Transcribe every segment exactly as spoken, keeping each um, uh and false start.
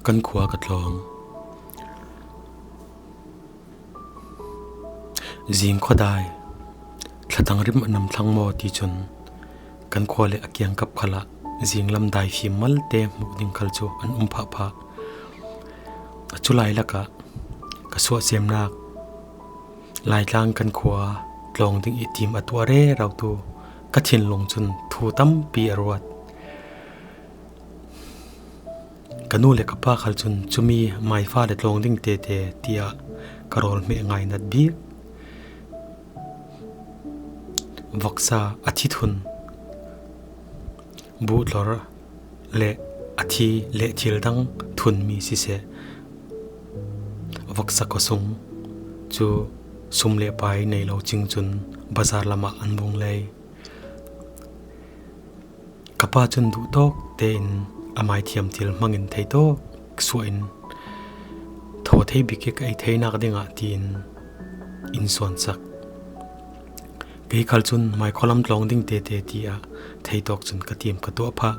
Kan khua ka tlawng. Zing khuadai thlatang rim a nam thlang maw ti cun kan khua le a kiangkap khalah zinglam dai fim malte hmuh ding khal cu an um phahphah. A culai lakah ka suahsemnak Laitlang kan khua tlawng ding i tim a tuah rero tu ka thinlung cun thu tampi a ruat. Ka nu le ka pa khal cun cumi maifa le tlawng ding tete tiah ka rawl hmeh ngainat bik. Voksa a thi thun buhtlor le a thi le thil dang thunmi siseh, voksa khuasung cu sum le pai nei lo cing cun bazar lamah an vung lei. Ka pa cun duhtawk tein a maithiam thil hmangin theitawk suah in thaw thei bik i ka ei theinak dingah tiin in suansak. Kei khal cun maikhualam tlawng ding tete tiah theitawk cun ka tim ka tuah phah.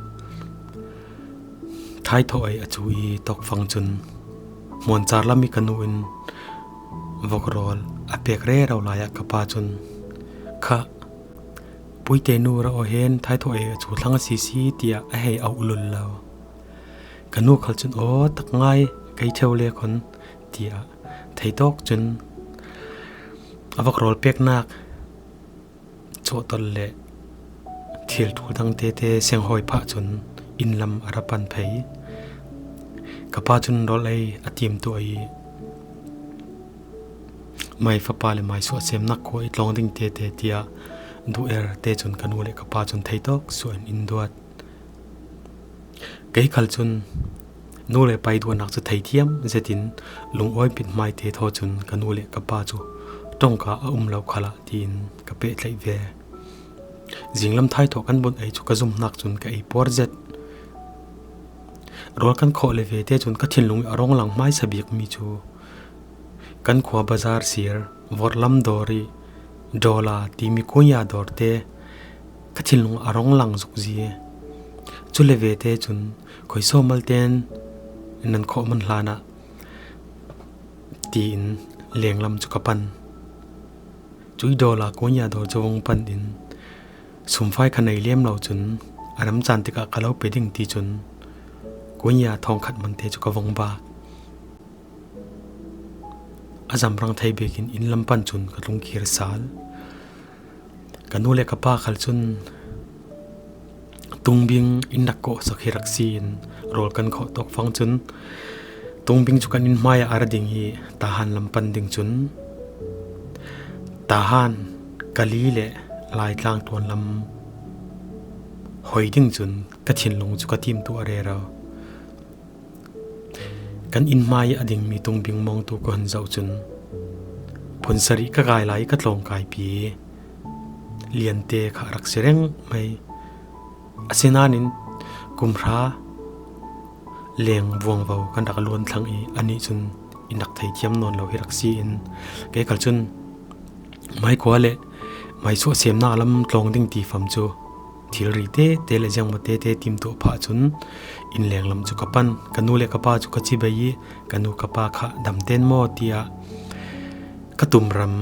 Thaithawh ei a cu i tawkfang cun hmuancar lam i ka nu in vokrol a pek rero lai ah ka pa cun, "Kha, puite nu ra aw hen, thaithawh ei a cu thlang a sisi," tiah a hei auh lul lo. Ka nu khal cun, "Aw, tak ngai, kei ṭheu le khon," tiah theitawk cun a vokrol peknak cawhtol le thil ṭul dang tete senghawi phah cun inn lam a ra pan phei. Ka pa cun rawl ei a tim tuah i mai fapa le mai suahsemnak khua i tlawng ding tete tiah duh er te cun ka nu le ka pa cun theitawk suah in in duat. Kei khal cun nu le pai duahnak cu theithiam zetin lungawi pit hmaite thaw cun ka nu le ka pa cu ṭongka a um lo khalah tiin ka pehtlaih ve. Zinglam thaithawh kan bunh ei cu ka zumhnak cun ka ei puar zet. Rawl kan khawh le ve te cun ka thinlung i a rong lang hmaisa bikmi cu kan khua bazar sir vorhlam dawr i dollar timi kunya dawr te ka thinlung a rong lang zukzi. Cu le ve te cun khuiso malten nan khawh man hlanah tiin lenglam cu ka pan. Cui dollar kunya dawr cu vung pan in sumfai kha nei lem lo cun a ram caan tikah ka lo pe ding ti cun kunya thawngkhat mante cu ka vung bak. A zamrang thei bekin inn lam pan cun ka tlungkir sal. Ka nu le ka pa khal cun tungbing in rak kawhsak hi rak si in rawl kan khawh tawk fang cun tungbing cu kan inn hmai ah a ra ding i Tahan lam pan ding cun Tahan, Kali le Laitlang tuanlam hoi ding cun ka thinlung cu ka tim tuah rero. Kan inn hmai a dingmi tungbing mawngtu ka hun zoh cun phun sarih ka kai lai ka tlawng kaipi liante kha a rak si reng mai. Asinain kum hra leng vuangvo kan rak luan thlang i anih cun in rak theithiam nawn lo hi rak si in kei khal cun mai khua le mai suahsemnak lam tlawng ding ti fam cu thilri tete le ziangmaw tete timtuah phah cun inn lenglam cu ka pan. Ka nu le ka pa cu ka cibai i ka nu ka pa kha damten maw tiah ka tumram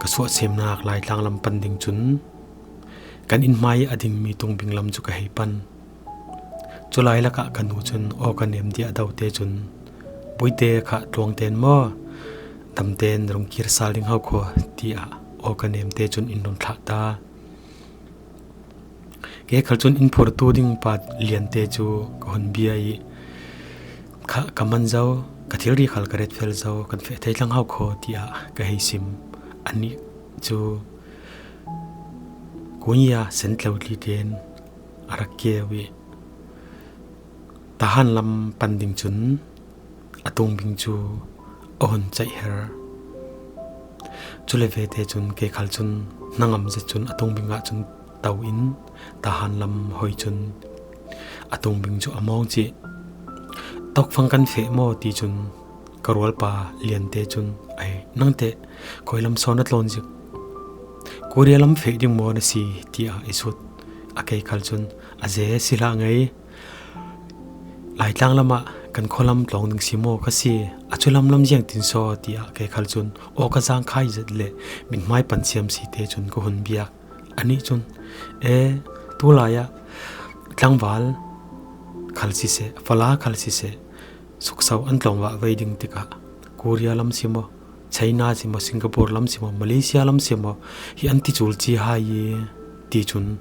ka suahsemnak Laitlang lam pan ding cun kan inn hmai a dingmi tungbing lam cu ka hei pan. Culai lakah ka nu cun aw ka nem tiah a dote cun puite kha tluangten maw damten rung kir sal ding ho khua tiah aw ka nemte cun in run thlah ta. Kei khal cun in phurtu ding pa liante cu ka hun bia i kha ka man zo, ka thilri khal ka retfel zo, kan feh thei thlang ho khaw tiah ka hei sim. Anih cu kunya sentlo tli tein a rak keu i Tahan lam pan ding cun a tungbing cu a hun ceih her. Cu le vete cun kei khal cun hnangam zet cun a tungbing ah cun to in Tahan lam hoi cun a tungbing cu a mawng cih. Tokfang kan feh maw ti cun ka rualpa liante cun, "Ai, nangteh koi lam sawn a tlawn zik? Korea lam feh ding maw na si?" tiah i sut. A kei khal cun, "A ze si hlah ngei. Laitlang lamah kan khualam tlawng ding si maw ka si, a chu lamlam ziang tin saw, tiah kei khal cun aw ka zang khai zet le mithmai pan siam si te cun ka hun biak. Anih cun, e, tulai ah tlangval khal siseh, fala khal siseh, sukso an tlawng vah vei ding tikah Korea lam si maw, China si maw, Singapore lam si maw, Malaysia lam si maw, hi an ti cul ci hai i ti cun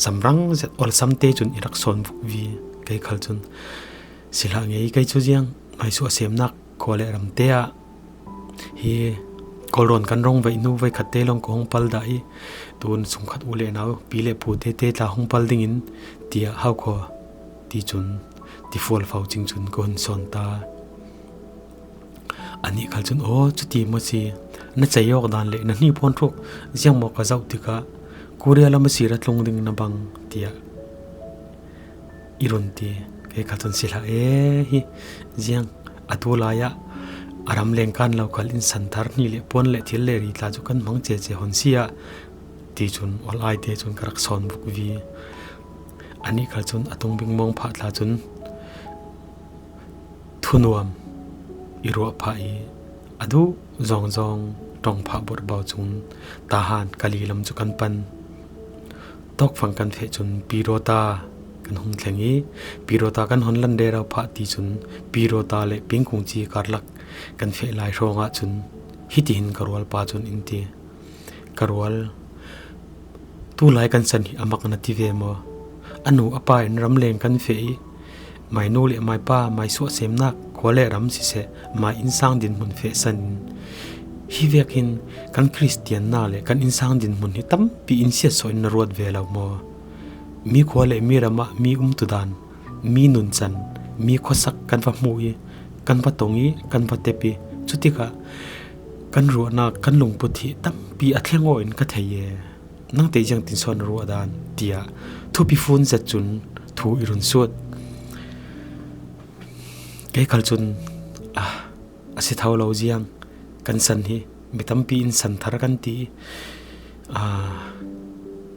zamrang zet olsam te cun i rak sawn vuk vi. Kei khal cun, si hlah ngei, kei cu ziang, maisuah semnak khua le ram te ah hi Kawlrawn kan rong veih hnu veikhat te lawng ka hung pal dah i, tun sungkhat u le nau, pi le pu tete tla hung pal dingin, tiah hau khua ti cun, ti fual fau cing cun ka hun sawn ta. Anih khal cun, aw, cuti maw si, na cei awk dan le na hnipuan hruk ziang maw ka zoh tikah Korea lam a si ra tlung ding na bang, tiah i run ti. Kei khal cun, si hlah e, hi ziang, a tulai ah a ram leng kan lo khal in santhar hni le puan le thil le ri tla cu kan hmang cece hon si ah, ti cun ol ai te cun ka rak sawn vuk vi. Anih khal cun a tungbing mawng phah tla cun thunuam i ruah phah i, a duh zawngzawng ṭong phah burhbau cun Tahan Kali lam cu kan pan. Tawkfang kan feh cun Pirota kan hung thleng i, Pirota kan hon lan rero phah ti cun Pirota le Pingkungci karlak kan feh lai hrawng ahcun hitihin ka rualpa cun in ti, ka rual, tulai kan san hi a mak na ti ve maw? A nu a pa in ramleng kan feh i, mai nu le mai pa, mai suahsemnak khua le ram siseh, mai innsang dinhmun feh san in, hi vekin kan Kristiannak le kan innsang dinhmun hi tampi in siatsuah in na ruat ve lo maw? Mi khua le mi ram ah mi umtudan, mi nuncan, mi khuasak kan va hmuh i, kan va tong i, kan va tep i, cutikah kan ruahnak, kan lungput hi tampi a thleng aw in ka thei e. Nang te ziang tin sawn ruah dan, tiah thupi fun zet cun thu i run sut. Kei khal cun, ah, a si tho lo ziang, kan san hi mi tampi in san thar kan ti. Ah,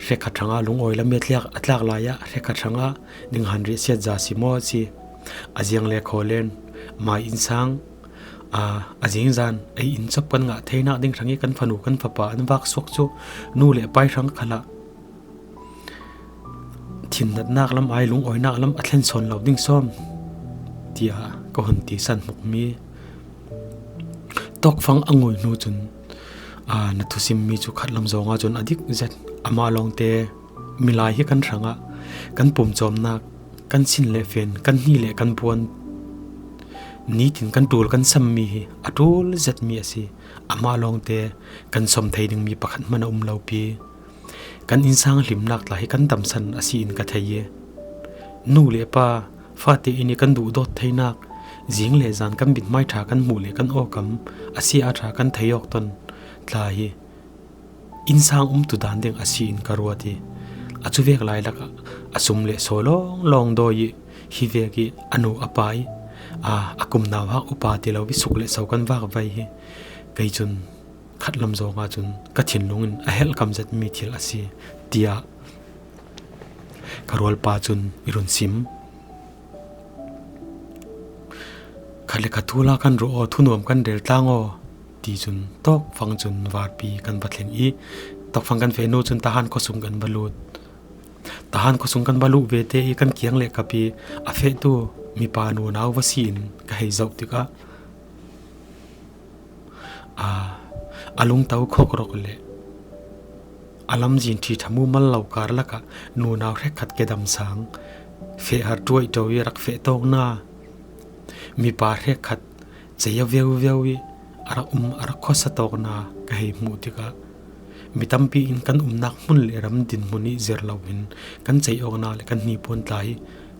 hrekkhat hrangah lungawi lam i a tlak, a tlak lai ah hrekkhat hrangah dinghan riahsiat za si maw a si. A ziang le khaw len, mai innsang, aa, a zingzan ei in cop kan ngah theinak ding hrang i kan fanu kan fapa an vak suak cu nu le pai hrang khalah thinnatnak lam ai lungawinak lam a thlen sawn lo ding sawm, tiah ka hun ti san hmukmi. Tawkfang a ngui hnu cun, aa, na thusimmi cu khat lam zong ahcun a dik zet. Amah lawngte milai hi kan hrangah kan pumcawmnak, kan sin le fen, kan hni le kan puan nitin kan ṭul kan sammi hi a ṭul zetmi a si. Amah lawngte kan sawm thei dingmi pakhat hmanh a um lo pi. Kan innsang hlimnak tla hi kan damsan a si in ka thei i, nu le pa, fate in i kan duhdawt theinak, zing le zan kan mithmai ṭha kan hmuh le kan awkam a si a ṭha kan thei awk ton tla hi innsang umtudan ding a si in ka ruat i, a cu vek lai lakah a sum le saw lawnglawng dawi i, hi vek i a nu a pa i, aa, a kum nauhak upa ti lo i suk le so kan vak vai hi. Kei cun khat lam zong ahcun ka thinlung in a helhkam zetmi thil a si, tiah ka rualpa cun i run sim. Khat le khat thu la kan ruah aw, thunuam kan rel tlang aw, ti cun tawkfang cun varpi kan va thleng i, tawkfang kan feh hnu cun Tahan khuasung kan va lut. Tahan khuasung kan va luh ve te i kan kiang le kap i a fehtu mipa nunau va si in ka hei zoh tikah, aa, a lungto khawkrawk le a lamzin ṭhiṭha mumal lo karlak ah nunau hrekkhat kedam sang, feh har ṭuaih ṭo i rak feh tawkna, mipa hrekkhat cei a viovio i a rak um, a rak khuasa tawkna ka hei hmuh tikah, mi tampi in kan umnak hmun le ram dinhmun i zir loin kan cei awknak le kan hnipuan tla hi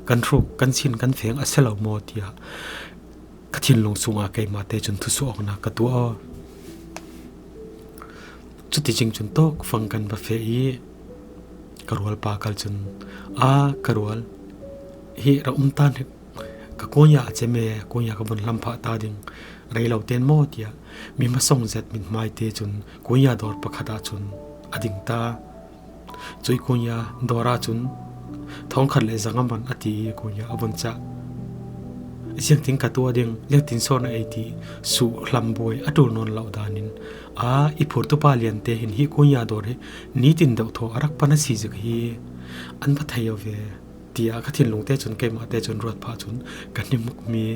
kan hruk, kan sin, kan feng a si lo maw tiah ka thinlung sungah keimah te cun thusuh awknak ka tuah aw. Cuticing cun tawkfang kan va feh i ka rualpa kal cun, a ka rual, hi rak um tan hi, ka kunya a cem e, kunya ka vun hlam phah ta ding, rei lo ten maw tiah mi hmasawng zet mithmai te cun kunya dawr pakhat ah cun a ding ta. Cuih kunya dawr ahcun thawngkhat le zanga man a ti i kunya a vun cah. I Ziangtin ka tuah ding, ziangtin sawn a ei ti suh hlam buai a tul nawn loh danin, a, i phurtupa Liante hin hih kunya dawr hi nitin deuh thaw a rak pan a si zik hi an va thei aw ve, tiah ka thinlungte cun keimahte cun ruat phah cun ka hnimuk mi.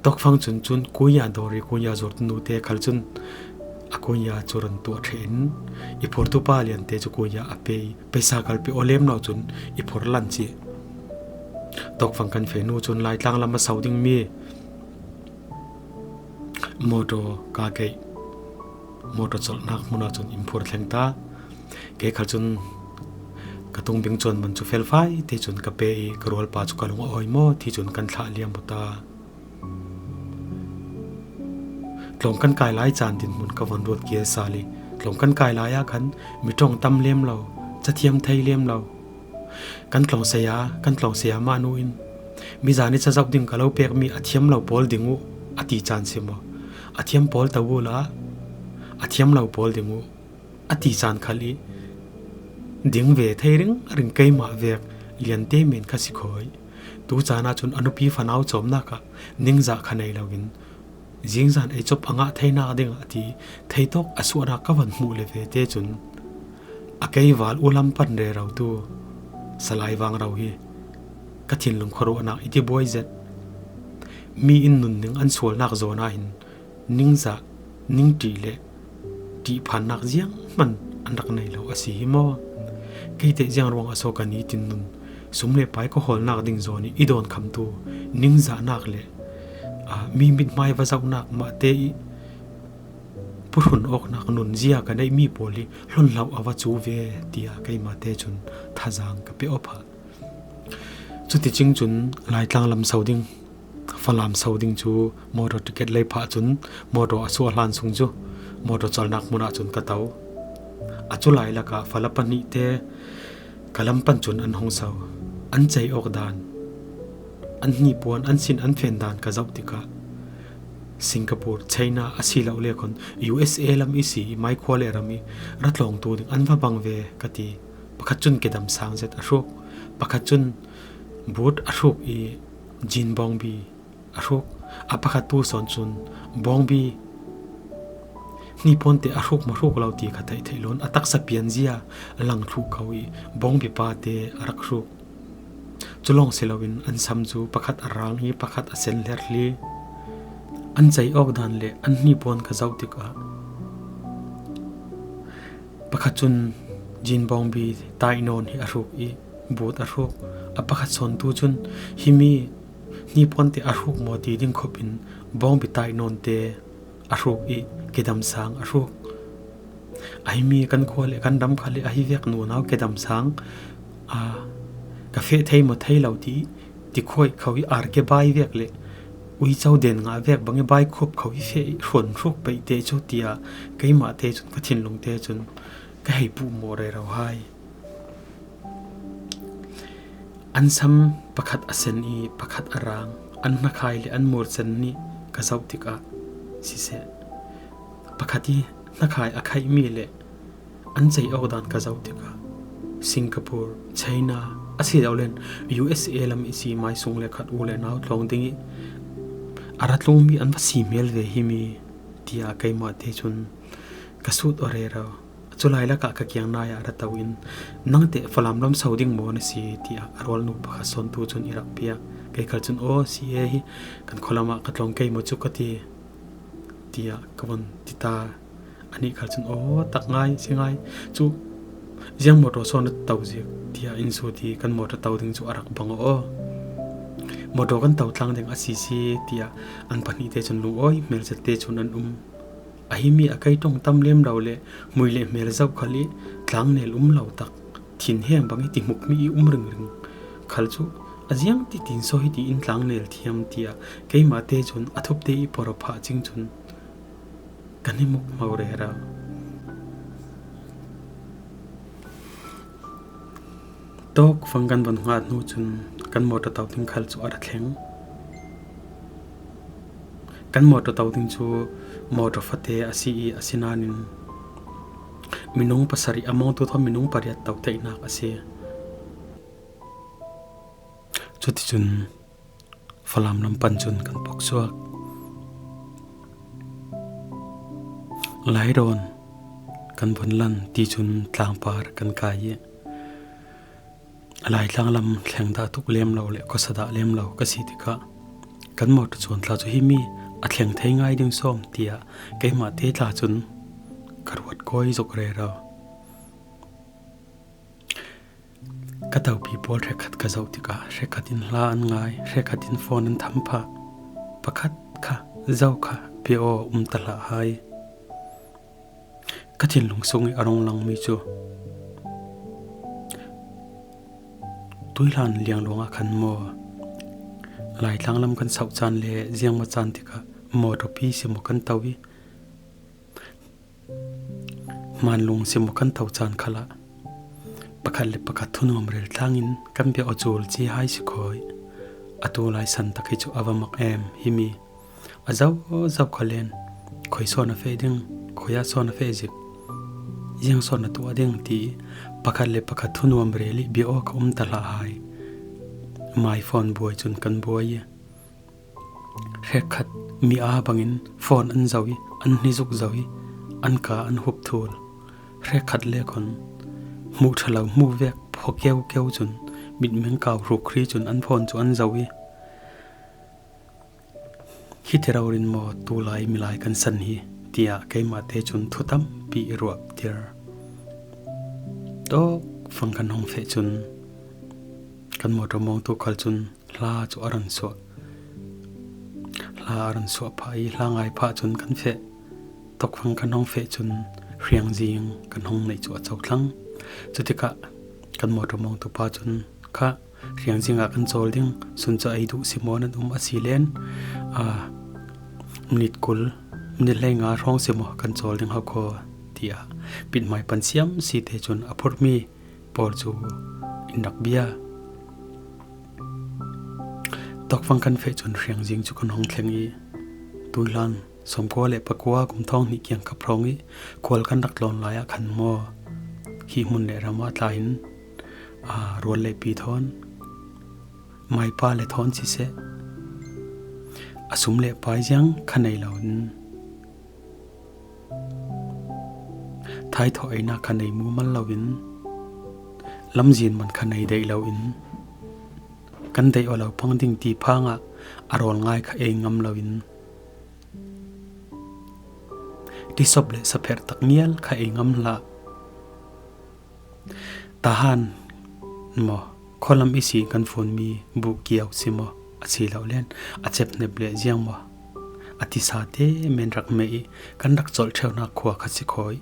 Tawkfang cun cun kunya dawr i kunya zuartu nute khal cun a kunya cu run tuah ṭheh in i phurtupa Liante cu kunya a pe i, peisa kal pe aw lem lo cun i phur lan cih. Tawkfang kan feh hnu cun Laitlang lam a so dingmi mawtaw ka keih, mawtaw colhnak hmun ah cun in phur thleng ta. Kei khal cun ka tungbing cuan man cu felfai te cun ka pe i ka rualpa cu ka lung a awi maw ti cun kan thlah liam aw ta. Tlawng kan kai lai caan dinhmun ka von ruat kir sal i, tlawng kan kai lai ah khan mi ṭong tam lem lo, cathiam thei lem lo. Kan tlawng saya, kan tlawng saya mah nu in, "Mizan i cazauh ding ka lo pekmi a thiam lo pawl ding uh," a ti caan si maw? "A thiam pawl to uhla, a thiam lo pawl ding uh," a ti caan khal i, ding ve thei ringring keimah vek Liante men kha si khawi. Tu caan ah cun a nupi fanau cawmnak ah ningzah kha nei loin, "Zingzan ei cop a ngah theinak dingah," a ti, theitawk a suahnak ka van hmuh le ve te cun, a keival ulam pan rero tu Salai Vang Ro hi ka thinlung khuaruahnak i ti buai zet. Mi in nunning an sualnak zawn ah hin ningzah, ningṭih le ṭihphannak zianghman an rak nei lo a si hi maw? Keite ziang ruangah so ka nitin nun, sum le pai ka hawlnak ding zawn i i dawnkhamtu ningzahnak le, aa, mi mithmai va zohnak mahte i puhrun awknak nunzia ka neihmi pawl hi hlonhloh a va cu ve, tiah keimahte cun thazaang ka pe aw phah. Cuticing cun Laitlang lam so ding, Falam so ding cu mawtaw ticket lei phah cun mawtaw a suah hlan sung cu mawtaw colhnak hmun ah cun ka to. A cu lai lakah fala pahnih te ka lam pan cun an hung so. An cei awk dan, an hnipuan, an sin, an fen dan ka zoh tikah Singapore, China a si lo le khun U S A lam i si i maikhua le ram i ra tlawngtu ding an va bang ve ka ti. Pakhat cun kedam sang zet a hruk, pakhat cun boot a hruk i jean bawngbi a hruk, a pakhat tu sawn cun bawngbi hnipuan te a hruk maw hruk lo ti kha theih theih loin a taksa pianzia a lang thluh ko i bawngbi pa te a rak hruk. Cu lawng si loin an sam cu pakhat a rang i pakhat a sen hlerhli. An cei awk dan le an hnipuan ka zoh tikah pakhat cun jean bawngbi taih nawn hi a hruk i boot a hruk. A pakhat sawn tu cun himi hnipuan te a hruk maw ti ding khop in bawngbi taih nawn te a hruk i kedam sang a hruk. A himi kan khua le kan ram kha le a hi vek nunau kedam sang, a, ka feh thei maw thei lo ti, ti khuai kho i ar ke bai vek le uico den ngah vek bang i bai khup kho i feh i hruan hruk peih te cu, tiah keimah te cun ka thinlung te cun ka hei puh maw rero hai. An sam pakhat a sen i pakhat a rang, an hnakhai le an murchan nih ka zoh tikah siseh, pakhat i hnakhai a khaihmi le an cei awk dan ka zoh tikah Singapore, China, a si lo len U S A lam i si mai sung le khat u le nau tlawng ding i a ra tlungmi an va si hmel ve himi, tiah keimah te cun ka sut aw rero. Cu lai lakah ka kiang nai ah ra to in, "Nang teh Falam lam so ding maw na si?" tiah a rualnu pakhat sawn tu cun i rak piak. Kei khal cun, "Aw, si e, hi kan khualam ah ka tlawng kei maw cu ka ti," tiah ka vun ti ta. Anih khal cun, "Aw, tak ngai, si ngai. Cu ziang mawtaw sawn na to zik," tiah in sut i kan mawtaw to ding cu a rak bang aw. "Mawtaw kan to tlang ding a si si," tiah an pahnih te cun lungawi hmel zet te cun an um. A himi a kei ṭong tam lem lo le hmui le hmel zoh khal i tlangnel um lo tak thinhem bang i ti hmukmi i um ringring khal cu a ziang titin saw hiti in tlangnel thiam, tiah keimah te cun a thupte i por a phah cing cun kan i muk mo rero. Tawk fang kan von ngat hnu cun kan mawtaw to ding khal cu a ra thleng. Kan mawtaw to ding cu mawtaw fate a si i a si nain minung pasarih a mawngtu thaw minung pariat to theihnak a si. Cuticun Falam lam pan cun kan pok suak. Lairawn kan vun lan ti cun tlangpar kan kai i, Laitlang lam thleng dah tuk lem lo le khuasa dah lem lo ka si tikah kan motor cuan tla cu himi a thleng thei ngai ding sawm tiah keimah te tla cun ka ruat kawi zuk rero. Ka topi pawl hrekkhat ka zoh tikah hrekkhat in hla an ngai, hrekkhat in phone an tham phah, pakhat kha zo kha bia aw um ta hlah hai. Ka thinlung sung i a rung langmi cu tuihlan liangluang ah khan maw, Laitlang lam kan sauh caan le ziangmaw caan tikah mawṭawpi si maw kan to i, hmanlung si maw kan to caan khalah pakhat le pakhat thunuam rel tlangin kan bia aw cul ci hai si khawi. Atu lai san tak hi cu a va mak em himi. A zo zo kha len, khoi sawn a feh ding, khoi ah sawn a feh zik, ziang sawn a tuah ding ti pakhat le pakhat thunuam rel i bia aw kha um ta hlah hai. My phone buai cun kan buai i, hrekkhat mi aa bangin phone an zo i, an hnizuk zo i, an ka an hup thul. Hrekkhat le khon hmuh ṭha lo hmuh vek phaw keu keu cun mitmeng kau hrukhri cun an phone cu an zo i, hiti rori in maw tulai milai kan san hi, tiah keimah te cun thu tampi i ruahter. Tawkfang kan hong feh cun kan motor mawngtu khal cun hla cu a run suah. Hla a run suah phah i hla ngai phah cun kan feh. Tawkfang kan hong feh cun hriangzing kan hong neih cu a cothlang. Cutikah kan motor mawngtu pa cun kha hriangzing ah kan cawl ding, sun cu ei duh si maw nan um a si len, aa, minit kul, minit hleinga hrawng si maw kan cawl ding hau khaw, tiah pithmai pan siam si te cun a phurhmi pawl cu in rak bia. Tawkfang kan feh cun hriangzing cu kan hong thleng i, tuihlan sawmkua le pakua kum thawng hnih kiangkap hrawng i khual kan rak tlawn lai ah khan maw, hi hmun le ram ah tla hin, aa, rual le pi thawn, maipa le thawn siseh, a sum le pai ziang kha nei loin, thaithawh einak kha nei mumal loin, lamzin man kha nei daih loin, kan daih aw lo pang ding ti phang ah a rawl ngai kha ei ngam loin, tisop le sapherh tak ngial kha ei ngam hlah. Tahan maw, khualam ihsi kan funmi buh kiau si maw, a si lo len a cep hnep le ziang maw, a tisa te men rak meh i kan rak colh ṭheunak khua kha si khawi.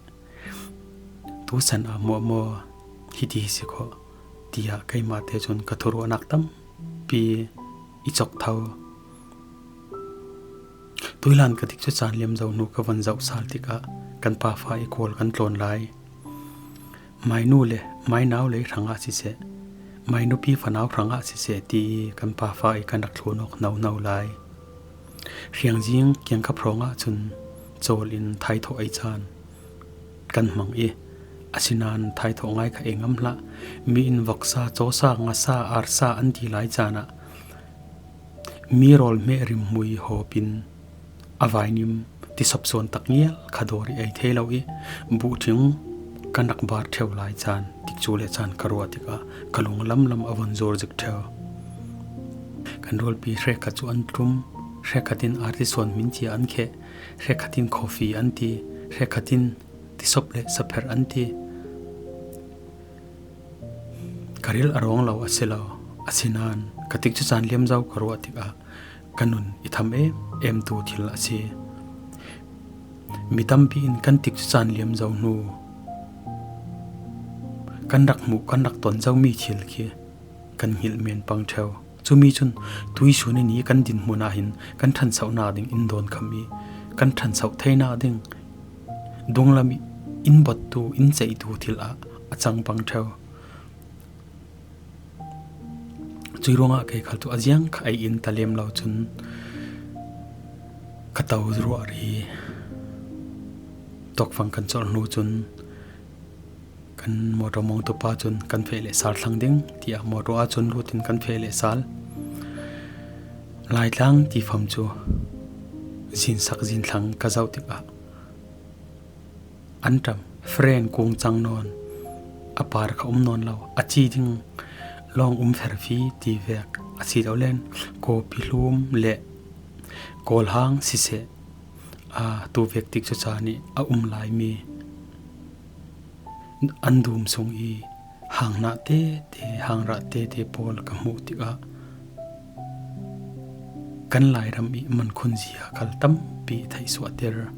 Tu san ah muah maw, hiti hi si khawh, tiah keimah te cun ka thuruahnak tampi i cawk tho. Tuihlan ka tikcu caan liamzo hnu ka van zoh sal tikah kan pa fa i khual kan tlawn lai. Mainu le mainau lei hrangah siseh, mainupi fanau hrangah siseh ti i kan pa fa i kan rak thlun awk hnohno lai. Hriangzing kiangkap hrawng ah cun cawl in thaithawh ei caan kan hmang i, asinain thaithawh ngai kha ei ngam hlah. Mi in voksa, cawsa, ngasa, arsa an ti lai caan ah mi rawl hmeh rimhmui hawp in a vainim tisop suan tak ngial kha dawr i ei thei lo i, buhṭhing kan rak bar ṭheu lai caan tikcu le caan ka ruah tikah ka lung lamlam a von zuar zik ṭheu. Kan rualpi hrekkhat cu an tlum, hrekkhat in arti suan hmin cia an kheh, hrekkhat in coffee an ti, hrekkhat in tisop le sapherh an ti. Ka ril a rawng lo a si lo, asinain ka tikcu caan liamzo ka ruah tikah ka nun i tham em emtu thil a si. Mi tampi in kan tikcu caan liamzo hnu kan rak hmuh, kan rak ton zomi thil khi kan hngilh men pang ṭheu. Cumi cun tuisun i ni kan dinhmun ah hin kan ṭhansohnak ding in dawnkham i kan ṭhansoh theinak ding dunglam i in bottu, in ceihtu thil ah a cang pang ṭheu. Cui ruangah kei khal cu a ziang kha ei in ta lem lo cun ka to ruah rih. Tawkfang kan colh hnu cun kan motor mawngtu pa cun kan feh le sal thlang ding tiah motor ah cun lut in kan feh le sal. Laitlang tifam cu zinsak zinthlang ka zoh tikah an ṭam, fren kung cang nawn, a par kha um nawn lo, a ci ding lawng um ferfi ti vek a si lo len, kawpi hlum le kawlhang siseh, aa, tu vek tik cu ca nih a um laimi an dum sung i hang hnah tete, hang rah tete pawl ka hmuh tikah kan Lairam i mankhun zia khal tampi theihsuahter.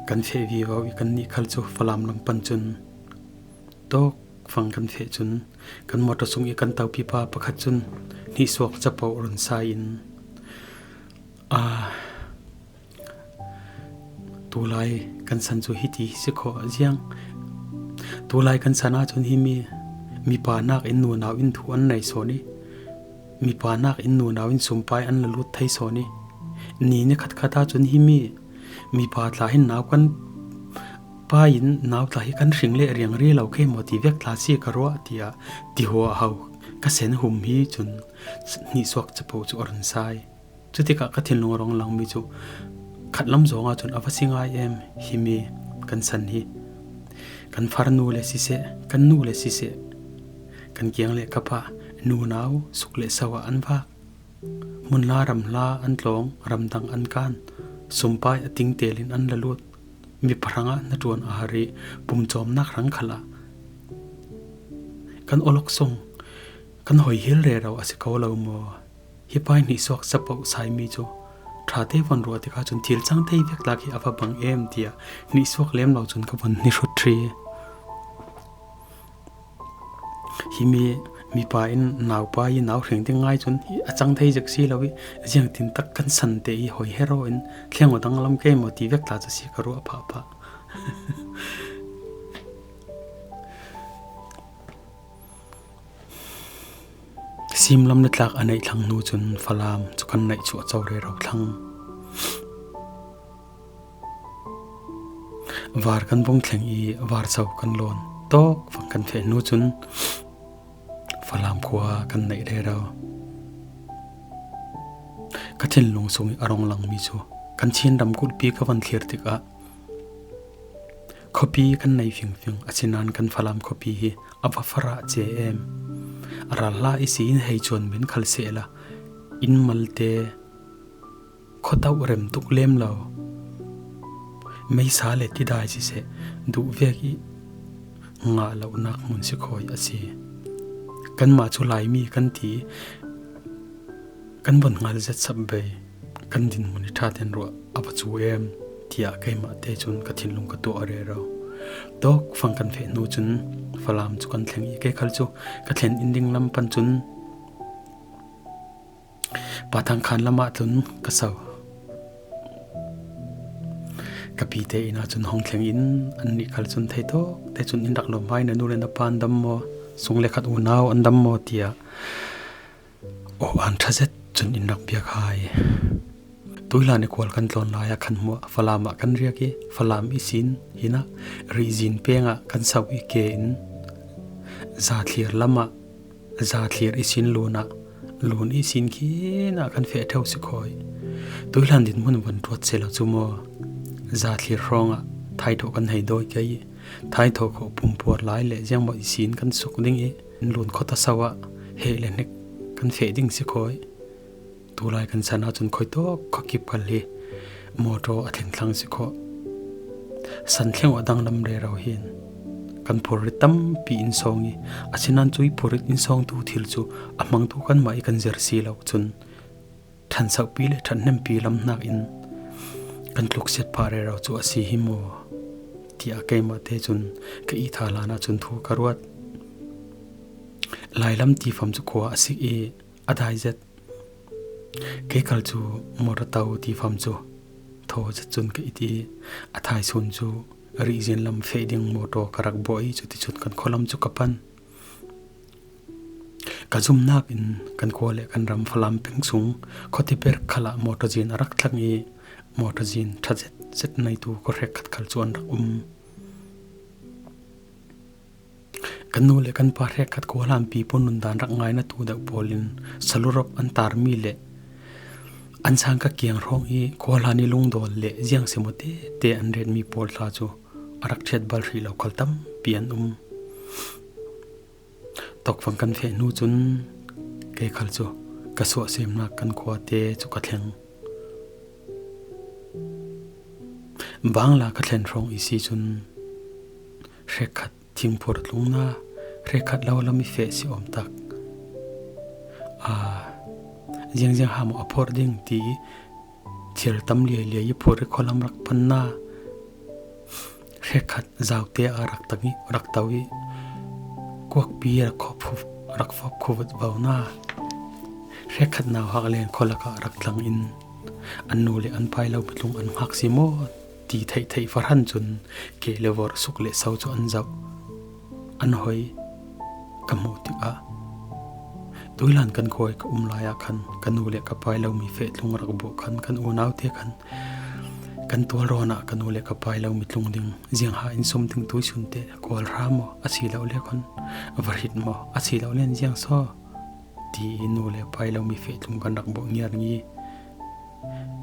Kan feh vivo i kannih khal cu Falam lam pan cun tawk fang kan feh cun kan motor sung i kan topipa pakhat cun hnihsuak capoh run sai in, aa, tulai kan san cu hiti si khawh ziang. Tulai kan san ahcun himi mipa nak in nunau in thu an nei sawn i, mipa nak in nunau in sumpai an la lut thei sawn i, ni ni khatkhat ahcun himi mipa tla hin nau kan pa in nau tla hi kan hring le riang ri lo kei maw ti vek tla si ka ruah, tiah ti huah ho ka sen hum hi cun hnihsuak capo cu a run sai. Cutikah ka thinlung a rung langmi cu khatlam zong ahcun a va si ngai em himi kan san hi. Kan farnu le siseh, kan nu le siseh, kan kiang le ka pa, nunau suk le so ah an vak. Hmunhla ramhla an tlawng, ramdang an kan, sumpai a tingtel in an la lut. Mipa hrangah hnaṭuan a har i pumcawmnak hrang khalah kan awlok sung kan hoihil rero a si ko lo maw? Hi pa i hnihsuak capoh saimi cu ṭha te von ruah tikah cun thil cang thei vek tlak hi a va bang em, tiah hnihsuak lem lo cun ka von hnihrut ṭhi. Himi mipa in naupa i nau hring ding ngai cun hi a cang thei zek si lo i, ziangtin tak kan san te i hoi hero in thleng aw dang lam kei maw ti vek tla cu si ka ruah phah phah. Simlam le tlak a neih thlang hnu cun Falam cu kan neih chuah co rero thlang. Var kan vung thleng i var so kan lawn tawk fang kan feh hnu cun Falam khua kan neih rero. Ka thinlung sung i a rung langmi cu kan Chin ram kulhpi ka van thlir tikah khuapi kan nei fingfing, asinain kan Falam khuapi hi a va farah ce em. A ralhla i si in hei cuan men khal sehla, inn malte, khuatauh rem tuk lem lo, meisa le tidai siseh, duh vek i ngah lonak hmun si khawi a si. Kanmah cu Laimi kan ti, kan von hngal zet sap bei, kan dinhmun i ṭha ten ruah a va cu em, tiah keimah te cun ka thinlung ka tuah rero. Tawk fang kan feh hnu cun Falam cu kan thleng i kei khal cu ka thlen in ding lam pan cun Patang khan lamah tlun ka so. Ka pi te inn ah cun hong thleng in annih khal cun thei tawk te cun in rak lawm hai, na nu le na pa an dam maw, sung le khat unau an dam maw tiah aw an ṭha zet cun in rak biak hai. Tuihlan i kual kan tlawn lai ah khan hmuah Falam ah kan riak i Falam ihsin hin ah Rihzin peng ah kan so i ke in Zathlir lam ah Zathlir ihsin Lun ah, Lun ihsin khin ah kan feh ṭheu si khawi. Tuihlan dinhmun van ṭuat seh lo cu maw, Zathlir hrawng ah Thaithaw kan hei dawi kei i Thaithaw khawh pumpuar lai le ziangmawh ihsin kan suk ding i Lun khuata so ah heh le hnek kan feh ding si khawi. Tulai kan san ahcun khuitawk khuakip kal hi motor a thleng thlang si khawh. San thleng aw danglam rero hin kan phurrit tampi in sawng i, asinain cui phurrit in sawngtu thil cu a hmangtu kanmah i kan zir si lo cun ṭhansohpi le ṭhathnempi lam hnak in kan tluksiat phah rero cu a si hi maw tiah keimah te cun ka itha hlan ahcun thu ka ruat. Lailam tifam cu khua a sik i a dai zet. Kei khal cu motor to tifam cu thaw zet cun ka it i a thaisun cu Rihzin lam feh ding motor ka rak buah i cuticun kan khualam cu ka pan. Ka zumnak in kan khua le kan ram Falam peng sung khuati ber khal ah motor zin a rak thlang i motor zin ṭha zet zet neitu khuahrek khat khal cu an rak um. Kan nu le kan pa hrekkhat khualhanpi pawh nundan rak ngaina tu deuh pawlin salurop an tarmi le an sang ka kiang hrawng i khualhan i lungdawl le ziang semaw tete an retmi pawl tla cu a rak ṭhiat bal hrih lo khal tampi an um. Tawkfang kan feh hnu cun kei khal cu ka suahsemnak kan khuate cu ka thleng. Bangla ka thlen hrawng i si cun hrekkhat thingphur tlungna, hrekkhat lo lam i feh si awm tak. Aa, ziangziang hamaw a phorh ding ti i thil tam liailiai i phur i khualam rak panna, hrekkhat zaute a rak tang i, rak to i, kuakpi rak khop khu-, rak fop khuvut vona, hrekkhat nauhak len khualakah rak tlang in an nu le an pai lo mitlung an hngak si maw ti theih theih farhan cun ke le vor suk le so cu an zoh. An hoi ka hmuh tikah tuilan kan khuai ka um lai ah khan ka nu le ka pai lo mi feh tlung rak buak khan kan unaute khan kan tual rawn ah ka nu le ka pai lo mi tlung ding ziangha in sum ding tuisun te kual hra maw a si lo le khan va hrit maw a si lo len ziang saw ti i nu le pai lo mi feh tlung kan rak buak ngiar ngi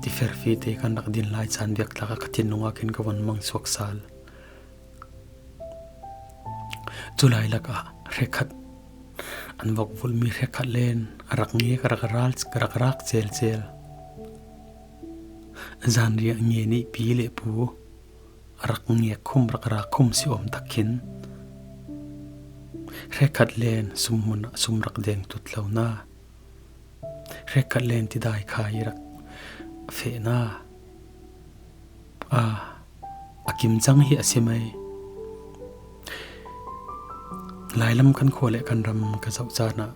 ti ferfi te kan rak din lai caan biak tlak a ka thinlung ah khin ka von mang suak sal. Culai lakah hrekkhat an vok vulhmi hrekkhat len a rak ngek, a rak ral, a rak rak celcel. Zanriah nge nih pi le pu a rak ngek khum, rak rak khum si awm tak khin hrekkhat len sum hmun ah sum rak deng tut lo na. Hrekkhat len tidai khai rak feh na. A, a kim cang hi a si mai. Lailam kan khua le kan ram ka zoh caan ah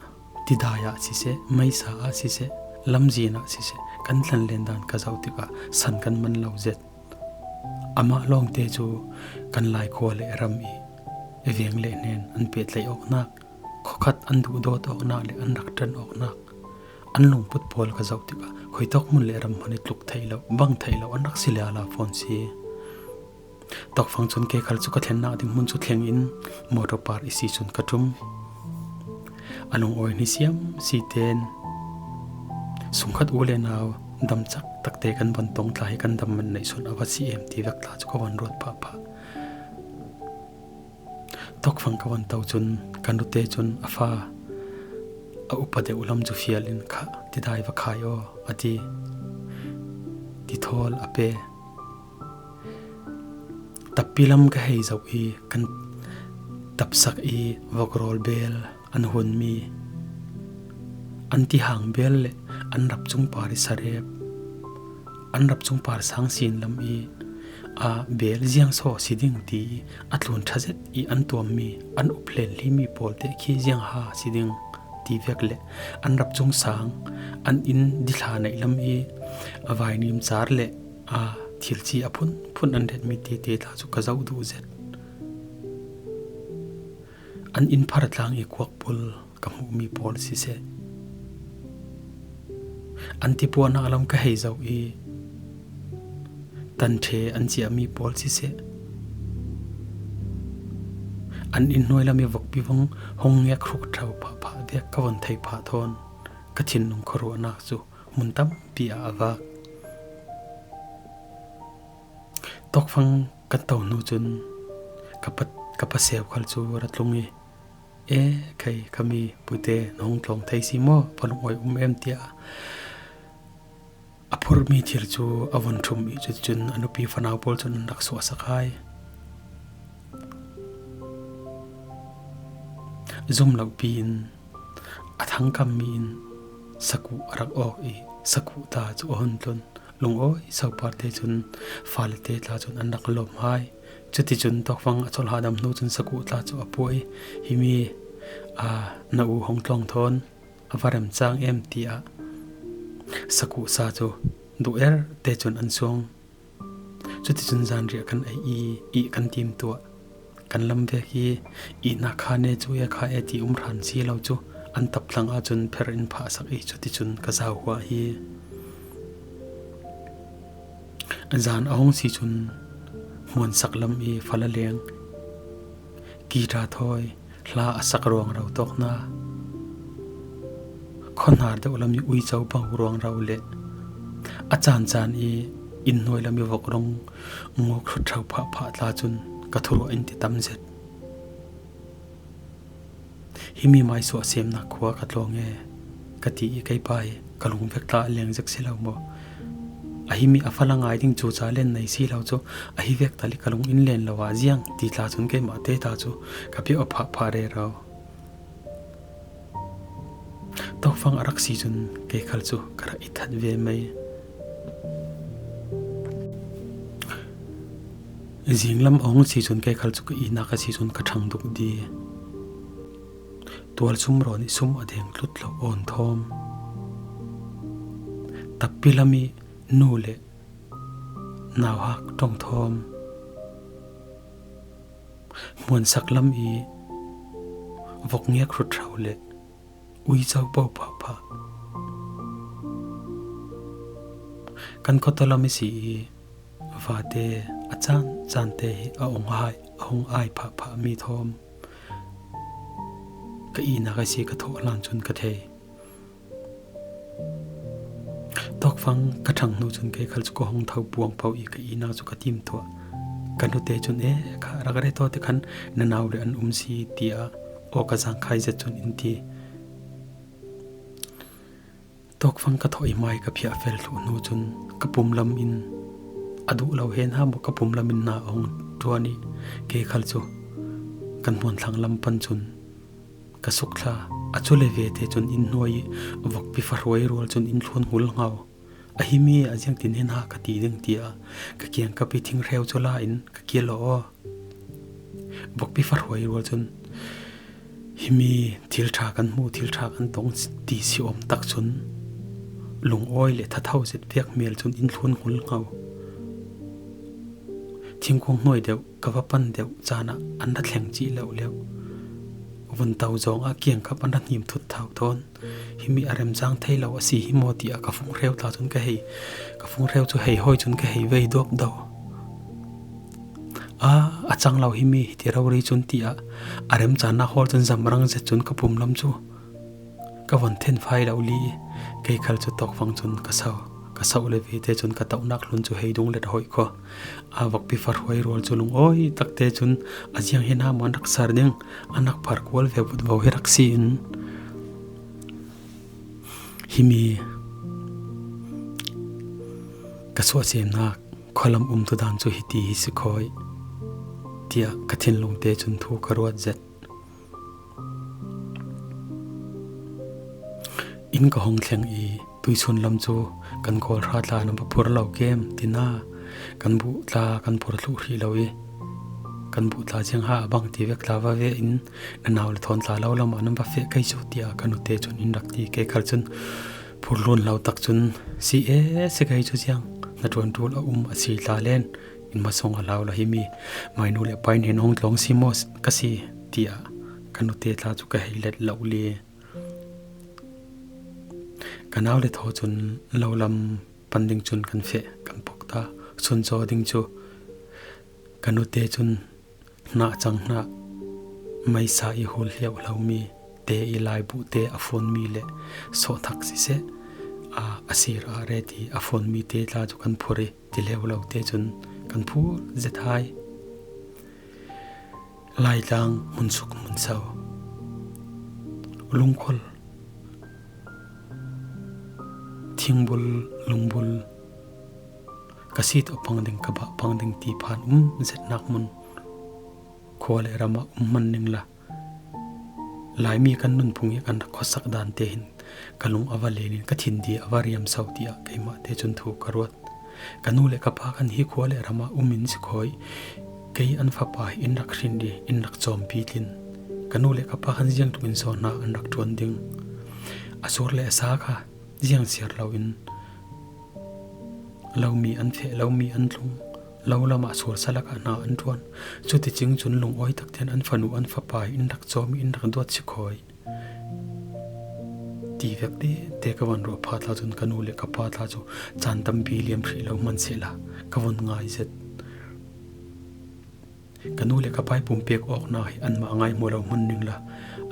tidai ah siseh, meisa ah siseh, lamzin ah siseh, kan thlan len dan ka zoh tikah san kan man lo zet. Amah lawngte cu kan Lai khua le ram i veng le hnen an pehtlaih awknak, khuakhat an duhdawt awknak le an rak ṭan awknak, an lungput pawl ka zoh tikah khuitawk hmun le ram hmun i tluk theih lo, bang theih lo an rak si lala fawn si. Tawkfang cun kei khal cu ka thlennak ding hmun cu thleng in motor park i si cun ka ṭum. A lungawi ni siam si ten sungkhat u le nau damcak takte kan van tong tla hi kan dam man neih sun a va si em ti vek tla cu ka van ruat phahphah. Tawkfang ka van to cun kan rute cun a fa a upa deuh lam cu fial in kha tidai va khai aw a ti. Ti thawl a pe. Tappi lam ka hei zoh i kan tapsak i vokrawl bel an hunmi an tihang bel le an rapcung par i sarep, an rapcung par sang sin lam i a bel ziang saw si ding ti a tlun ṭha zet i an tuammi, an up hlen hlimi pawl te khi ziang ha si ding ti vek le an rapcung sang, an inn dithla neih lam i a vainim car le a thilci a phunphun an retmi tete tla cu ka zoh duh zet. An inn phar tlang i kuak pul ka hmuhmi pawl siseh, an tipuahnak lam ka hei zoh i tanṭhe an ciahmi pawl siseh, an inn hnuai lam i vokpi vong hong ngek hruk ṭhau phahphah vek ka von thei phah thawn ka thinlung khuaruahnak cu hmun tampi ah a vak. Tawkfang kan to hnu cun ka pa, ka paseu khal cu ra tlung i, "E, khai, khami pute na hung tlawng thei si maw? Va lungawi um em?" tiah a phurhmi thil cu a von ṭhum i cuticun a nupi fanau pawl cun an rak suahsak hai. Zum lopi in a thangkammi in sakuh a rak awk i sakuh ta cu a hun tlun. Lungawi soparte cun fale te tla cun an rak lawm hai. Cuticun tawkfang a colh hadam hnu cun sakuh tla cu a puah i, "Himi, aa, na u hong tlawng thawn a va remcang em?" tiah sakuh sa cu duh er te cun an suang. Cuticun zanriah kan ei i, ih kan timtuah. Kan lam vek i, ihnak kha ne cu e kha e ti um hran si lo cu an tapthlang ahcun pher in phahsak i cuticun ka zau huah hi. Zan a hung si cun hmuansak lam i fala leng, guitar thawi, Hla a sak ruang rau tawkna, khuahnar deuh lam i uico bang ruang rau le a caan caan i inn hnuai lam i vok rong nguk hrut hrau phah phah tla cun ka thuruah in ti tam zet. Himi mai suah semnak khua ka tlawng e, ka ti i kei pa i ka lung vek tla a leng zek si lo maw? A himi a fala ngai ding cu ca len nei si lo cu, a hi vek tal i ka lung in len lo ah ziang ti tla cun keimah te ta cu ka piuh a phah phah rero. Tawkfang a rak si cun kei khal cu ka rak i that ve mei. Zinglam a hung si cun kei khal cu ka ihnak a si cun ka ṭhang duk di. Tualsum rawn i sum a deng tlut lo awn thawm. Tappi lam i nu le nauhak ṭong thawm. Hmuansak lam i vok ngek hrut hrau le uico po phah phah. Kan khuataw lam i si i vate a caan caan te hi a hung ai, a hung ai phah phah mi thawm. Ka ihnak a si ka thawh hlan cun ka thei. Tawkfang ka ṭhang hnu cun kei khal cu ka hung tho puang paoh i ka ihnak cu ka timtuah. Ka nute cun, "E, kha rak re taw ti khan na nau le an um si," tiah aw ka zang khai zet cun in ti. Tawkfang ka thawh i mai ka phiah fel thluh hnu cun ka pum lam in a duh lo hen ha maw, ka pum lam in na a hung ṭuan i kei khal cu kan hmuanthlang lam pan cun ka sukthla. A cu le ve te cun inn hnuai i vokpi fahruai rual cun in thlun hngul ngau. A himi a ziangtin hin ha ka ti ding tiah ka kiangkap i thinghreu cu la in ka kil aw. Vokpi fahruai rual cun himi thil ṭha kan hmu, thil ṭha kan tong ti si awm tak cun lungawi le thatho zet piak hmel cun in thlun hngul ngau. Thingkung hnuai deuh ka va pan deuh caan ah an ra thleng cih leuh leuh. Vun to zong ah kiangkap an ra hnim thut thau tawn. Himi a remcang thei lo a si hi maw tiah ka funghreu tla cun ka hei, ka funghreu cu hei hawi cun ka hei vei duap do. A, a cang lo himi hiti rori cun tiah a remcannak hawl cun zamrang zet cun ka pum lam cu ka von then fai lo li. Kei khal cu tawkfang cun ka sau, ka sau le ve te cun ka tohnak hlun cu hei dung let hoih khua. A vokpi fahruai rual cu lungawi takte cun a ziang hin ha maw an rak ser ding, an rak phar kual ve vutvo hi rak si in himi ka suahsemnak khualam umtu dan cu hiti hi si khawi tiah ka thinlung te cun thu ka ruat zet. Inn ka hung thleng i tuisun lam cu kan kawl hra tla nan va phur lo kem, tina kan buh tla kan phur thluh hrih lo i kan buh tla ziang ha a bang ti vek tla va ve in na nau le thawn tla lo lam ah nan va feh kei cu tiah ka nute cun in rak ti. Kei khal cun phur lun lo tak cun si e si kei cu ziang na ṭuan ṭul a um a si tla len in masong a hlau lo himi mainu le pai hnen hong tlawng si maw ka si tiah ka nute tla cu ka hei let lo li. Ka nau le thaw cun lo lam pan ding cun kan feh kan pok ta. Suncaw ding cu ka nute cun hnah cang hnah meisa i hul hliauh hlomi te i laibuh te a funmi le sawhthak siseh, a, a sir a ret i a funmi te tla cu kan phur i ti leu lo te cun kan phur zet hai. Laitlang hmun suk hmun so, lungkhual, thingbul, lungbul, ka sit a pang ding, ka bah pang ding ti phan um zetnak hmun khua le ram ah um hman ning la. Laimi kan nunphung i kan rak khuasak dan te hin ka lung a va len in ka thin di a va riam so tiah keimah te cun thu ka ruat. Ka nu le ka pa khan hi khua le ram ah um in si khawi. Kei an fapa hi in rak hrin i in rak cawmpi tlin. Ka nu le ka pa khan ziangtluk in zawn hna an rak ṭuan ding. A sur le a sa kha ziang siar lo in lomi an feh, lomi an tlung, lo lam ah sur sa lakah hna an ṭuan. Cuticing cun lungawi tak tein an fanu an fapa hi in rak cawm i in rak duat si khawi. Ti vek te te ka van ruah pha tla cun ka nu le ka pa tla cu caan tampi liam hrih lo hman sehla ka vun ngai zet. Ka nu le ka pa'i pumpek awknak hi anmah a ngaihmawh lo hmun ning la,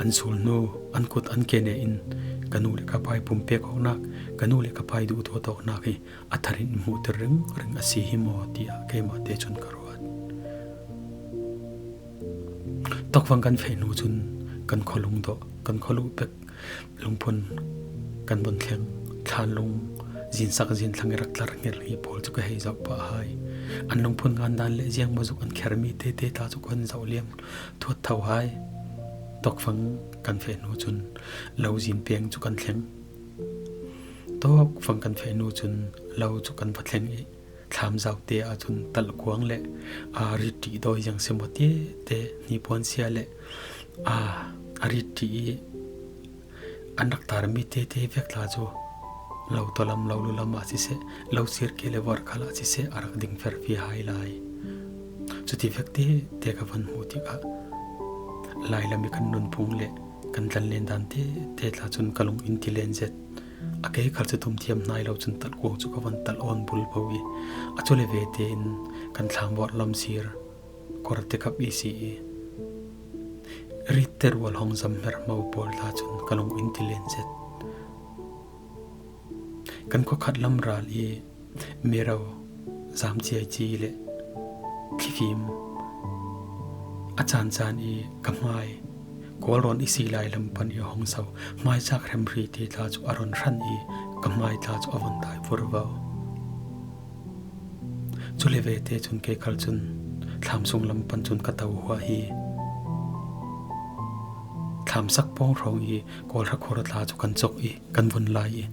an sulhnu, an kut, an ke ne in ka nu le ka pa'i pumpek awknak, ka nu le ka pa'i duhtawt awknak hi a thar in hmuhtir ringring a si hi maw, tiah keimahte cun ka ruat. Tawkfang kan feh hnu cun kan khualung dawh, kan khualuh pek lungphun kan vun thleng. Thlanlung, zinsak zinthlang i rak tlar ngir hi pawl cu ka hei zoh pah hai. An lungphun ngandan le ziangmawzuk an khermi tete tla cu ka hun zoh liam thuat tho hai. Tawkfang kan feh hnu cun lo zin peng cu kan thleng. Tawkfang kan feh hnu cun lo cu kan va thleng i, thlam zaute ahcun talhkuang le, aa, ritṭih dawi ziang si maw tete, hnipuan sia le, aa, a ritṭih i an rak tarmi tete vek tla cu lo tawlam, lo lulam ah siseh, lo sirke le vorhkhal ah siseh a rak ding ferfi hai lai. Cuti vek tete ka van hmuh tikah Lailam i kan nunphung le kan tlanlen dan tete tla cun ka lung in ti len zet. A kei khal cu tum thiam hnai lo cun talhkuang cu ka van talh awn bulbo i, a cu le ve tein kan thlam vorh lam sir kor tikap i si i, ritte rual hong zam hmerhmo pawl tla cun ka lung in ti len zet. Kan khuakhat lam ral i mero, zamciaici le thlifim a caan caan i ka hmai, Kawlrawn i si lai lam pan i a hong so hmai cak hremhri te tla cu a run hran i ka hmai tla cu a vun dai vurvo. Cu le ve te cun kei khal cun thlam sung lam pan cun ka to huah hi. Thlamsak pawng hrawng i Kawlhra khur tla cu kan cawk i kan vun lai i,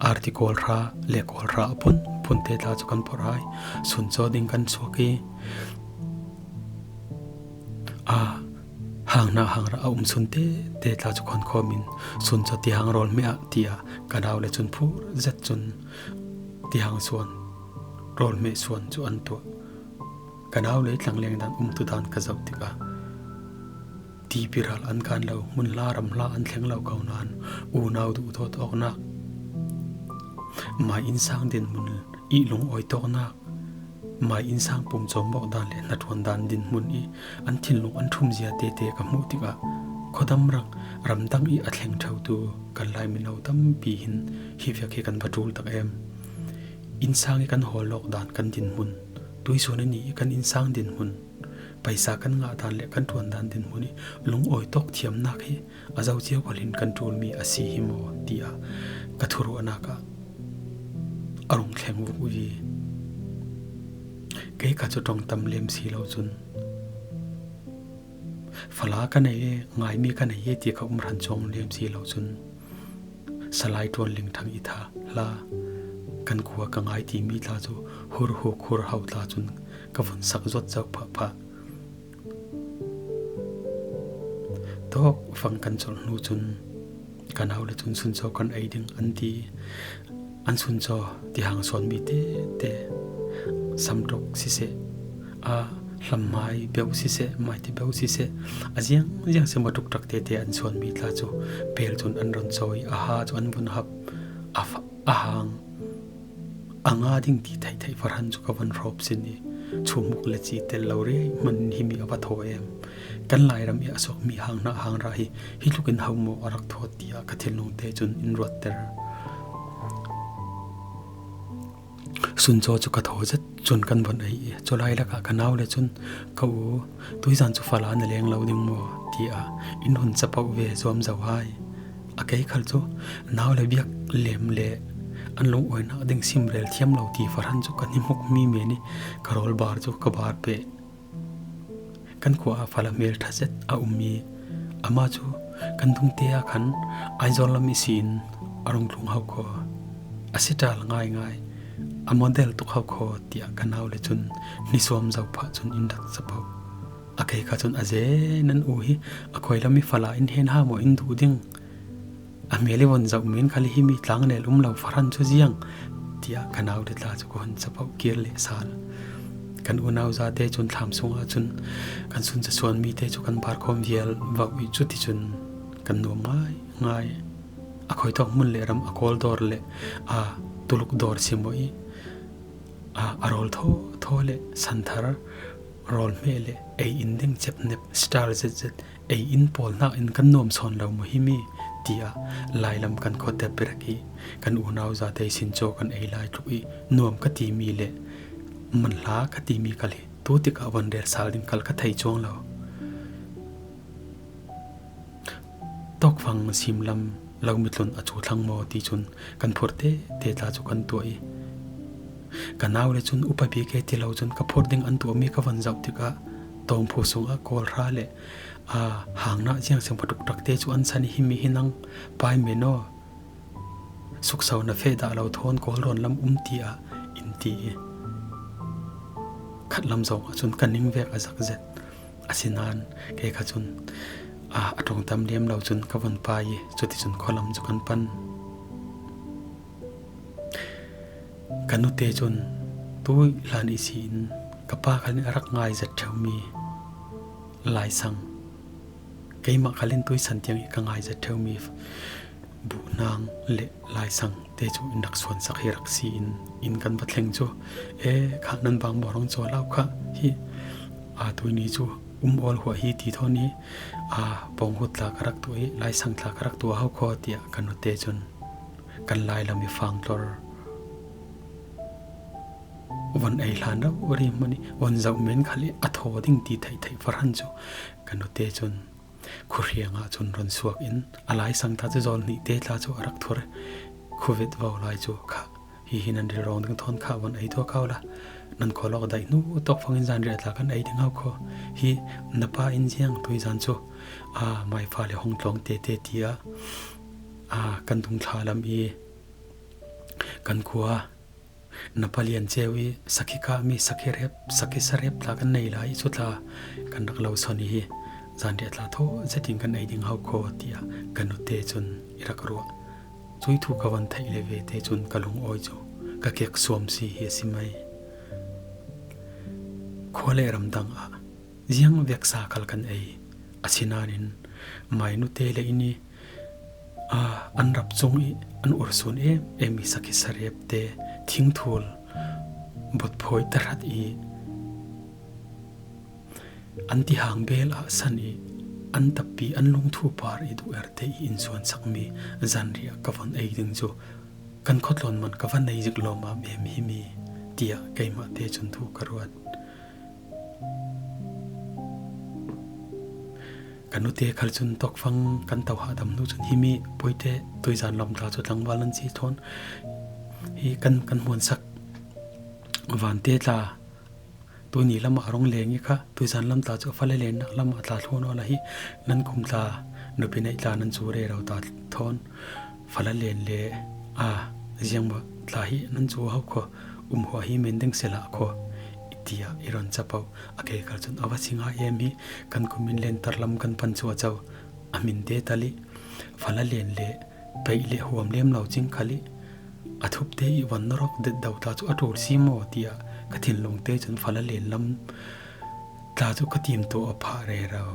arti Kawlhra le Kawlhra a phunphun te tla cu kan phorh hai. Suncaw ding kan suak i, aa, hang hna hang rah a um sun tete tla cu khonkhawm in, Suncaw tihang rawl hmeh ah, tiah ka nau le cun phur zet cun tihang suan, rawl hmeh suan cu an tuah. Ka nau le tlangleng dan umtu dan ka zoh tikah, tipi ral an kan lo, hmun hla ram hla an thleng lo ko nain, unau duhdawt awknak, mai innsang dinhmun i lungawi tawknak, mai innsang pum cawm awk dan le hnaṭuan dan dinhmun i an thinlung an ṭhumzia tete ka hmuh tikah, khuadam ram, ramdang i a thleng ṭhotu kan Lai mino tampi hin hi vek hi kan va ṭul tak em. Innsang i kan hawl awk dan kan dinhmun, tuisun a ni i kan innsang dinhmun, paisa kan ngah dan le kan ṭuan dan dinhmun i lungawi tawk thiamnak hi a zo cio khal hin kan ṭulmi a si hi maw, tiah ka thuruahnak ah a rung thleng vukvi. Kei kha cu ṭong tam lem si lo cun, fala ka nei e, ngaimi ka nei e ti ka um hran cuang lem si lo cun, Salai ṭuan lingṭhang i tha hla, kan khua ka ngai timi tla cu hur huk hur hau tla cun ka vun sak zuat zo phah phah. Tawkfang kan colh hnu cun ka nau le cun Suncaw kan ei ding an ti. An Suncaw tihang suanmi tete, samṭuk siseh, a hlamhmai beuh siseh, maiti beuh siseh, a ziang ziang si maw ṭukṭak tete an suanmi tla cu pel cun an run cawi, a ha cu an vun hap, a fa-, a hang, a nga ding ti theihtheih farhan cu ka van hrawp sin i, chumuk le ci tel lo rih hmanh in himi a va thaw em. Kan Lairam i a suakmi hang hna hang rah hi, hi tluk in ho maw a rak thawt, tiah ka thinlung te cun in ruatter. Suncaw cu ka thaw zet cun kan von ei i, cu lai lakah ka nau le cun, "Ka u, tuizan cu fala na leng lo ding maw?" tiah in hun capoh ve zuam zo hai. A kei khal cu, nau le biak lem le an lungawinak ding simrel thiam lo ti farhan cu kan i hmukmi men i ka rawlbar cu ka bar peh. Kan khua ah fala hmel ṭha zet a ummi amah cu kan dungte ah khan Aizawl lam i si in a rung tlung ho kho, a si ṭal ngaingai, a model tuk ho kho, tiah ka nau le cun hnisuam zo phah cun in rak capoh. A kei kha cun, "A ze nan u hi a khoi lam i fala in hen ha maw in duh ding? A hmel i von zoh men khal i himi tlangnel um lo farhan cu ziang," tiah ka nau le tla cu ka hun capoh kir le sal. Kan unau zate cun thlam sung ah cun kan Suncaw suanmi te cu kan bar khawm vial vo i, cuticun kan nuam ngaingai. A khoitawk hmun le ram a kawl dawr le a tuluk dawr si maw i, a, a rawl thawthaw le santhar Rawl hmeh le ei in ding cepnep star zetzet ei in pawl hnak in kan nuam sawn lo maw hi mi, tiah lailam kan khuate pirak i kan unau zate sincaw kan ei lai tluk i nuam ka timi le manhla ka timi kal hi tu tikah van rel sal ding kal ka thei cuang lo. Tawkfang simlam lo mitlun a cu thlang maw ti cun kan phurh tete tla cu kan tuah i ka nau le cun upa bik e ti lo cun ka phurh ding an tuahmi ka van zoh tikah tawngphu sungah kawl hra le aa, hang nah ziang siang patuk takte cu an san i himi hi nang pai men aw, sukso na feh dah lo thawn Kawlrawn lam um tiah in ti i khatlam zong ahcun ka ning vek a zak zet. Asinain kei kha cun aa, a ṭong tam liam lo cun ka van pai i cuticun khualam cu kan pan. Ka nute cun tui hlan ihsi in ka pa khal in a rak ngai zet ṭheumi laisang, keimah khal in tuisan tiang i ka ngai zet ṭheumi buhnang le laisang te cu in rak suansak hi rak si in, in kan va thleng cu, e, kha nan bang maw rong caw lo kha hi, aa, tuini cu um awl huah hi ti thawn i, aa, pawng hut tla ka rak tuah i, laisang tla ka rak tuah ho kho, tiah ka nute cun kan lailam i fangtlor. Von ei hlan rori hmanh i von zoh men khal i a thaw ding ti theih theih farhan cu ka nute cun khuhriang ah cun ron suak in a laisang tla cu zawl hnih te tla cu a rak thur. Khuvet vo lai cu kha hihi nan rilrawng ding thawn kha von ei tuah ko la. Nan khualawk daih hnu tawkfang in zanriah tla kan ei ding ho kho. Hi na pa in ziang tuizan cu aa, maifale hong tlawng tete tiah aa, kan dungthla lam i kan khua na palian ceu i sakhi kahmi sakhi rep, sakhi sarep tla kan nei lai i cu tla kan rak lo son i hi zanriah tla thaw zetin kan ei ding ho kho, tiah ka nute cun i rak ruah. Cui thu ka van theih le ve te cun ka lungawi cu ka kek suam si hi a si mai. Khua le ramdang ah ziang veksa khal kan ei. Asinain mai nute le in i, aa, an rap cung i an ursun em em i sakhi sarep te thingthul botphawi tahrat i an tihang bel ah san i an tappi an lungthu par i duh erte i in suansakmi zanriah ka von ei ding cu kan khuatlawn man ka van ei zik lawm ah em hi mi, tiah keimah te cun thu ka ruat. Ka nute khal cun tawkfang kan to hahdam hnu cun himi puite tuizan lam tla cu tlangval nan si thawn hi kan, kan hmuansak vante tla tuni lamah rong leng i kha tuizan lam tla cu fale lennak lamah tla thluan awla hi nan kum tla nupi neih tla nan cu rero ta thawn fala len le a ziangmah tla hi nan cu ho kho um huah hi men ding si lah kho i tiah i ron capoh. A kei khal cun a va si ngai em hi kan kum in lentar lam kan pan cu a co a hminte tal i fala len le peih le huam lem lo cing khal i a thupte i van narawk detdo tla cu a ṭul si maw tiah ka thinlung te cun fala len lam tla cu ka timtuah a phah rero.